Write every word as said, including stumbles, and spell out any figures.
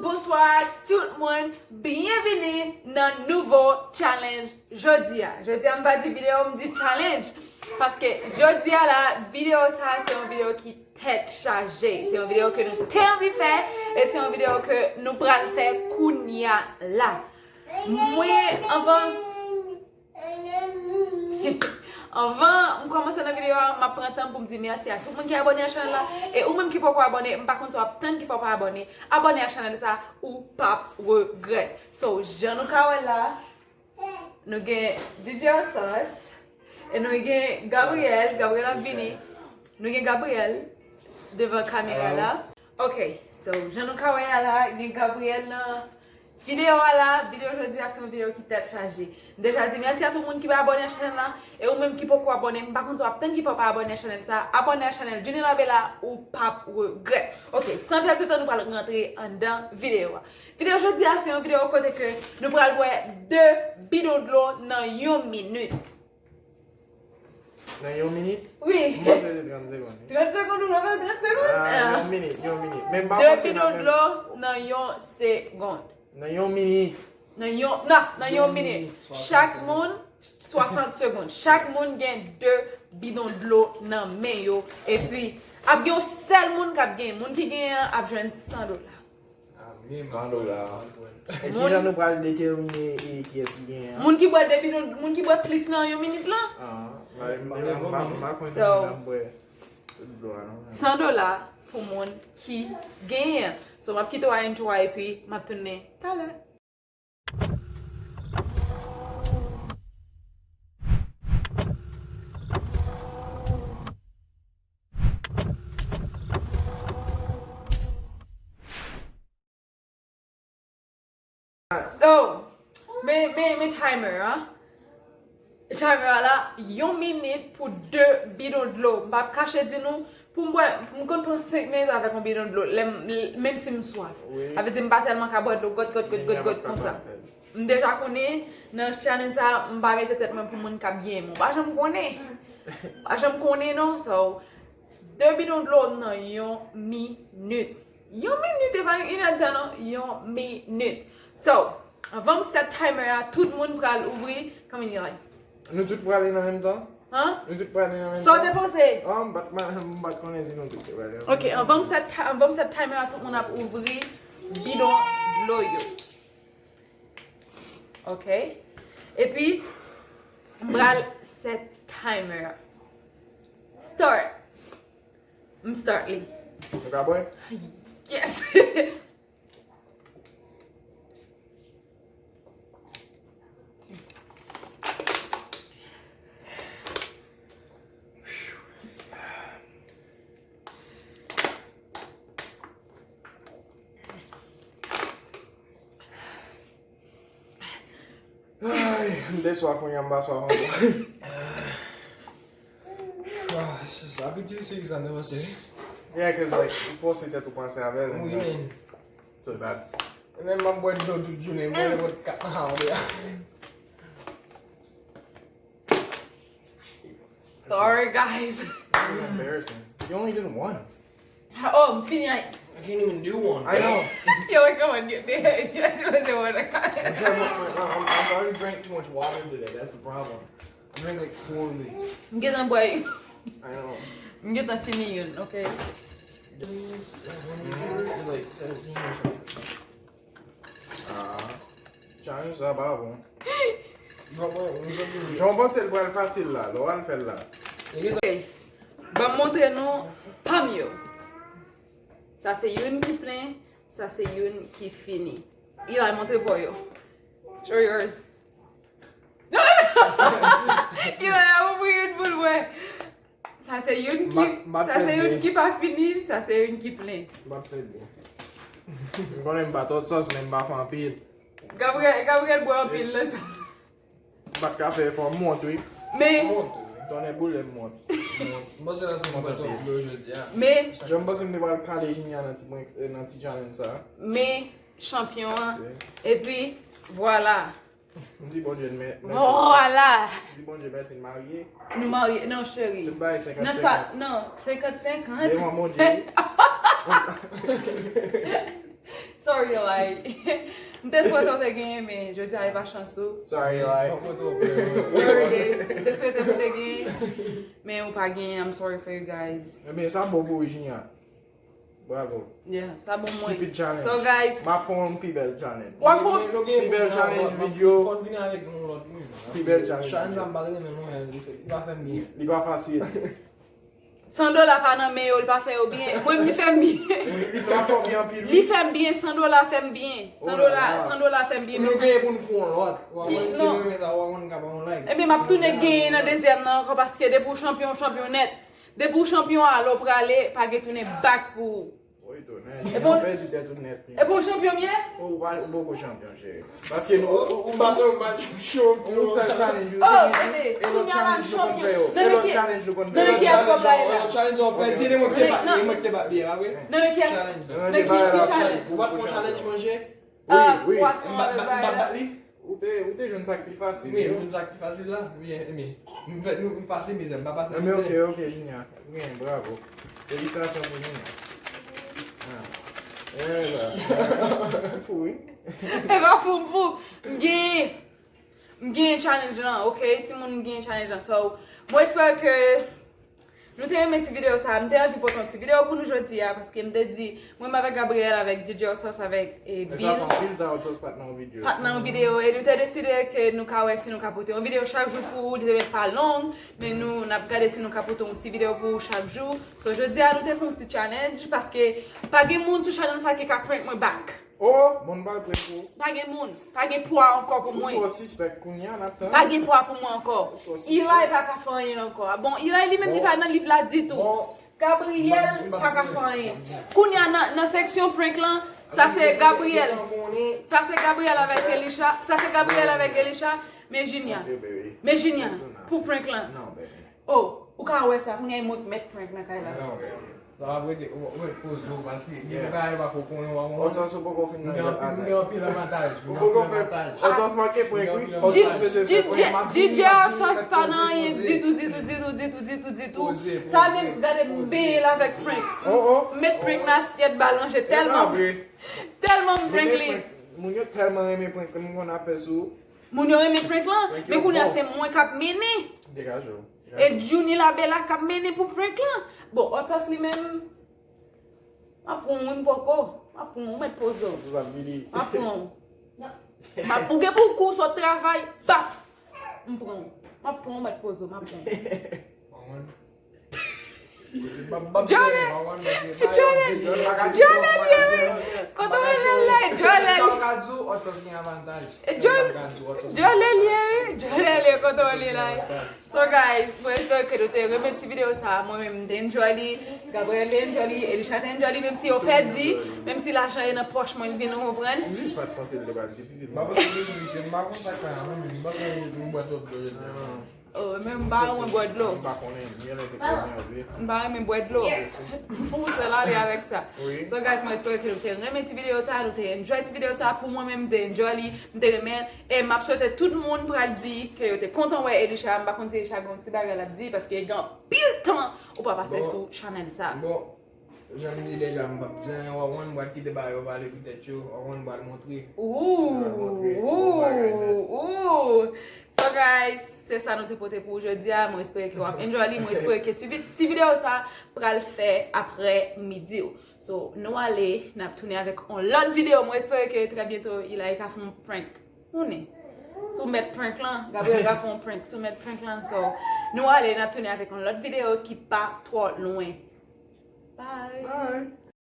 Bonswa tout moun, byenvini nan nouvo challenge jodi a. Jodi a m pa di videyo, m di challenge. Paske jodi a la, videyo sa a se yon videyo ki tèt chaje. Se yon videyo ke nou te anvi fè, e se yon videyo ke nou pral fè kounya la. Mwen, anvan, anvan m kòmanse nan videyo a, m ap pran tan pou m di mèsi a tout moun ki abòne a chanèl la. E ou menm ki poko abòne, m pa konn si w ap tann ki fè w pa abòne. Abòne a chanèl sa, ou p ap regrèt. So, jan nou ka wè la, nou gen D J Hot Sauce, e nou gen Gabriel. Gabriel ap vini. Nou gen Gabriel s- devan kamera la. Ok, so, jan nou ka wè a la, gen Gabriel nan videyo a la. Videyo jodi a se yon videyo ki tèt chaje. M deja di mèsi a tout moun ki pa abòne a chanèl la. E ou menm ki poko abòne, m pa konn si w ap tann ki fè w pa abòne a chanèl sa. Abòne a chanèl Junior Labella, ou p ap regrèt. Ok, san pèdi tan, nou pral rantre anndan videyo a. Videyo jodi a se yon videyo kote ke nou pral bwè de bidon dlo nan yon minit. Nan yon minit? Wi. M panse se trant segonn. Trant segonn, ou leve trant segonn? Ah, yon minit, yon minit. Men m pa panse nan menm. De bidon dlo nan yon segonn. Nan yon minit. Nan yon, nan, nan yon minit. Chak moun, swasant segonn. Chak moun gen de bidon dlo nan men yo. Epi, ap gen yon sèl moun k ap gen. Moun ki genyen an ap jwenn san dola. San dola. E kijan nou pral detèmine e kiyès ki genyen an? Moun ki bwè de bidon, moun ki bwè plis nan yon minit lan. Ah, m pa, m pa, m pa, m pa konn depi m ap bwè dlo a non. San dola pou moun ki genyen an. So, m ap kite w a entwo a epi m ap tounen talè. So, men, men, men timer a. Timer a la, yon minit pou de bidon dlo. M p ap kache di nou, pou m bwè, m konn pran senk minit avèk yon bidon dlo, lè m, menm si m swaf. Sa vle di m pa tèlman ka bwè dlo gòt, gòt, gòt, gòt, gòt konsa. M deja konnen, nan challenge sa, m pa mete tèt mwen pou moun k ap genyen. Mwen pa janm konnen. Pa janm konnen non, so, de bidon dlo nan yon minit. Yon minit, e pa yon inèdtan non, yon minit. So, anvan m set timer a, tout moun pral ouvri, kòman li ye? Nou tout prale nan menm tan? Han? Nou tout prale nan menm tan? Sa w te panse? Ah, m pa t ma-, m pa t konnen si nou tout te prale nan menm tan. Ok, anvan m set ti-, anvan m set timer a, tout moun ap ouvri bidon dlo yo. Ok? Epi, m pral set timer a. Start. M start li. Nou ka bwè? Yes! Ay, m te swaf kounye a, m pa swaf ankò. Ah, se sa, piti, se egzann nan, se. Yeah, 'cause, like, ou fòse tèt ou panse avè l, and, like, so bad. E menm m ap bwè dlo tout jounen, m bwè nenpòt kat nan an de a. Sorry, guys. This is embarrassing. You only did one. Oh, m fini a. I can't even do one. I know. Yo, wait, come on, you, you, you're supposed to want to. I'm, I'm, I've already drank too much water today. That's the problem. I drank like four of these. M gentan bwè. I know. M gentan fini youn, ok? You're like seventeen or something. Ah, challenge sa pa bon. Jan w panse l pral fasil la, lè w al fè l la. Ok. Ban m montre nou pa m yo. Sa se youn ki plen, sa se youn ki fini. Eli, montre pa w yo. Show yours. Non, non. Eli ap ouvri youn pou l wè. Sa se youn ki, sa se youn ki pa fini, sa se youn ki plen. M ap fè byen. M konnen m pa twò sòs, men m pa fè anpil. Gabriel, Gabriel bwè anpil nan sa. M pa t ka fè efò, m wont wi. Men. Tonnè boule m wont. M wont. M panse paske m bwè twòp dlo jodi a. Men. Jan m panse m te pral kale Junior nan ti prank, eh, nan ti challenge sa. Men, chanpyon an. Epi, vwala. M di Bondye mè-, mèsi. Vwala. M di Bondye mèsi, n marye. Nou marye, non, cheri. Tout bagay senkant senkant. Non, sa, non, senkant senkant. Devan Bondye. So, Sorry, Eli. M te swete w te genyen, men jodi a e pa chans ou. Sorry, Eli. Sorry, babe. M te swete m te genyen, men ou pa genyen. I'm sorry for you guys. Ebyen, sa bon pou ou, Junior. Bravo. Yeah, sa bon mwen. Stupid challenge. So, guys, M ap fè yon pi bèl challenge. W ap fè yon Pi bèl challenge video. Fòn vini avèk yon lòt moun. Pi bèl challenge. Challenge sa m pa renmen non, li pa fè m byen. Li pa fasil. San dola pa nan men yo, li pa fè yo byen. Mwen, li fè m byen. Li pa fè w byen anpil. Li fè m byen, san dola fè m byen. San dola, san dola fè m byen. Nou genyen pou nou fè yon lòt. W ap Non. Si nou renmen sa, w ap ka ba yon like. Ebyen, m ap tounen genyen nan dezyèm nan ankò, paske depi w chanpyon, w chanpyon nèt. Depi w chanpyon, alò w prale, pa gen tounen back pou ou. Wi, tou, men, Junior pèdi tèt ou nèt. Epi w chanpyon m ye? Ou pa ou poko chanpyon, cheri. Paske nou Ou ou baton ou bat chanpyon. Ou sèl challenge ou Oh, te ebe, e lòt kounye a m ap challenge ou konn chanpyon. fè yo. Nan E men lòt ki, challenge ou konn nan men fè ki yo. espò bay la? Lòt challenge ou pèdi, e mwen ki te bat, e mwen ki te bat byen, pa vre? Nan men ki, Challenge. nan men ki, ki challenge? Ou bat fè yon challenge manje? Ah, Wi, wi. pwason M bat avèk bat- m bagay bat la. bat li? Ou te ou te jwenn sa k pi fasil. Wi, Yo. m jwenn sa k pi fasil la. Wi, emi. M fè nou m pase mizè, m pa pase Ebyen, ok, mizè. Ok, Junior. Byen, bravo. Felisitasyon pou Junior. Ah. E la. Fou, wi. E pa fou, m fou. M gen, m gen challenge lan, ok? Timoun, m gen challenge lan. So, mwen espere ke nou te renmen ti videyo sa. M te anvi pote yon ti videyo pou nou jodi a, paske m te di, mwen m avèk Gabriel, avèk D J Otos, avèk e Sa Bill. Fè anpil tan Otos pa t nan yon videyo. Pa t nan yon videyo, e nou te deside ke nou ka wè si nou ka pote yon videyo chak jou pou ou, li te mèt pa long, men nou, n ap gade si nou ka pote yon ti videyo pou ou chak jou. So, jodi a, nou te fè yon ti challenge, paske pa gen moun sou channel sa ki ka prank mwen back. Oh, moun pral prank ou. Pa gen moun, pa gen pwa ankò pou Ou mwen. Twò sispèk kounye a, n ap tann. Pa gen pwa pou mwen ankò. Twò sispèk. Eli pa ka fè anyen ankò. Bon, Eli li menm li pa nan liv la ditou. Bon. Gabriel pa ka fè anyen. Kounye a nan, nan seksyon prank lan, sa se Gabriel. Sa se Gabriel avèk Elisha. Sa se Gabriel avèk Elisha. Men Junior. Men Junior, pou prank lan. Non, baby. Oh, ou ka wè sa, kounye a e mwen k mèt prank nan kay la. Non, baby. Sa va prete, ou ou mèt poze w, paske gen bagay ou pa ko konnen, w a konnen. Otos ou poko fin nan jèt M gen anpil avantaj. M Ou gen poko anpil fè. avantaj. Otos manke prank, wi. Gen Otos anpil bezwen fè prank. D J Otos pa nan anyen ditou, ditou, ditou, ditou, ditou, ditou. Poze, Sa poze, menm, gade m poze. Beye l avèk prank. Oh, oh. M met prank nan asyèt ba l ranje E pa tèlman. Vre. Tèlman m prank li. Moun yo tèlman renmen prank, moun konn ap fè sou. Moun yo renmen prank lan, Prank men yo kounye a bon. Se mwen k ap mennen. Degaje w. E Junie Labella k ap mennen pou prank lan. Bon, Otos li menm, m ap pran w, wi, m poko. M ap pran w, ou mèt poze w. Otos ap vini. M ap pran w. M ap, ou gen pou w kou sot travay, pap. M pran w. M ap pran w, ou mèt poze w, m ap pran w. Jolè, jolè, jolè li ye, wi. Kote w ye la, jolè li. Jolè li ye, wi. Jolè li ye, kote w ye la. So guys, mwen espere ke nou te renmen ti videyo sa. Mwen menm m te enjoy li, Gabriel te enjoy li, Elisha te enjoy li, menm si yo pèdi, menm si lajan ye nan pòch mwen, l vin, ou konprann. M jis pa t panse l te pral difisil. M pa panse li difisil, m pa konn sa k fè la, mwen menm, m panse yon bwèt dlo jodi a. Oh, men m pa renmen bwè dlo. M pa konnen, m gen lè te konnen anpil. M pa renmen bwè dlo. M pou sèl ale avèk sa. Wi. So guys, mwen espere ke nou te renmen ti videyo sa, nou te enjoy ti videyo sa. Pou mwen menm, m te enjoy li, m te renmen l. E m ap swete tout moun pral di ke yo te kontan wè Elisha. M pa konn si Elisha gen yon ti bagay l ap di, paske gen anpil tan ou pa pase Bon. Sou channel sa. Bon, jan m di deja, m p ap di anyen, w a wè, m pral kite bagay yo pale pou tèt yo, w a wè, m pral montre. Ooh, Montre, ooh, bagay nèt. Ooh. So guys, se sa nou te pote pou ou jodi a. Mwen espere ke w ap enjoy li. Mwen espere ke ti vi- ti videyo sa pral fè apre midi w. So, nou ale, n ap tounen avèk yon lòt videyo. Mwen espere ke trè byento Eli ka fè yon prank. Ou ne. Si w mèt prank lan, Gabriel ka fè yon prank. Si w mèt prank lan, so, nou ale, n ap tounen avèk yon lòt videyo ki pa twò lwen. Bye. Bye.